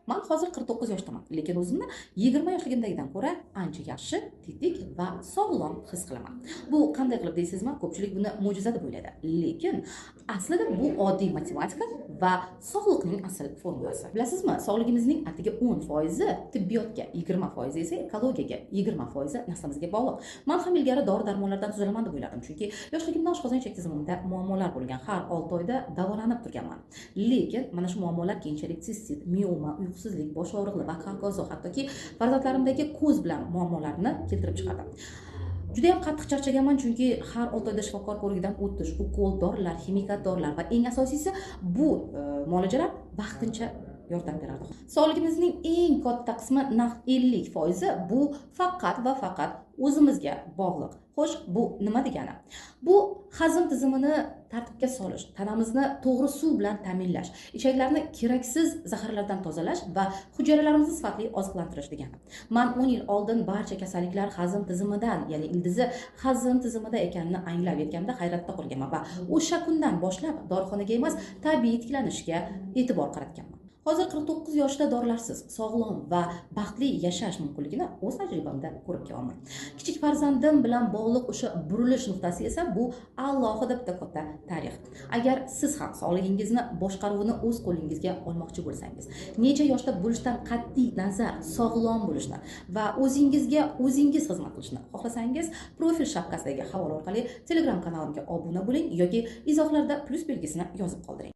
Man hozir 49 yoshdaman, lekin o'zimni 20 yoshligimdagidan ko'ra ancha yaxshi, tetik va sog'lom his qilaman. Bu qanday qilib deysizmi? Ko'pchilik buni mo'jiza deb o'ylaydi, lekin aslida bu oddiy matematika va sog'liqning asl formulasi. Bilasizmi, sog'ligimizning atigi 10 foizi tibbiyotga, 20 foizi esa ekologiyaga, 20 foizi naslimizga bog'liq. Man ham ilgari dori darmonlardan tuzalaman deb o'ylardim, chunki yoshligimda oshqozon ichak tizimimda muammolar bo'lgan, har 6 oyda davolanib turganman. Lekin mana shu muammolar keyinchalik sistit, mioma, uyqusizlik, bosh og'riqli va hokazo, hattoki farzandlarimdagi ko'z bilan muammolarni keltirib chiqardi. Judayam qattiq charchaganman, chunki har 6 oyda shifokor ko'rigidan o'tish, ukol, dorilar, ximikat dorilar va eng asosiysi, bu muolajalar vaqtincha yordam berardi. Sog'ligimizning eng katta qismi, naq 50 foizi, bu faqat va faqat o'zimizga bog'liq. Xo'sh, bu nima degani? Bu hazm tizimini tartibga solish, tanamizni to'g'ri suv bilan ta'minlash, ichaklarni keraksiz zaharlardan tozalash va hujayralarimizni sifatli oziqlantirish degani. Man 10 yil oldin barcha kasalliklar hazm tizimidan, ya'ni ildizi hazm tizimida ekanini anglab yetganimda hayratda qolganman va o'sha kundan boshlab dorixonaga emas, tabiiy tiklanishga e'tibor qaratganman. Hozir 49 yoshda dorilarsiz sog'lom va baxtli yashash mumkinligini o'z tajribamda ko'rib kelyapman. Kichik farzandim bilan bog'liq o'sha burilish nuqtasi esa bu alohida bitta katta tarix. Agar siz ham sog'lig'ingizni boshqaruvini o'z qo'lingizga olmoqchi bo'lsangiz, necha yoshda bo'lishdan qat'iy nazar sog'lom bo'lishni va o'zingizga o'zingiz xizmat qilishni xohlasangiz, profil shapkasidagi havola orqali Telegram kanalimga obuna bo'ling yoki izohlarda plyus belgisini yozib qoldiring.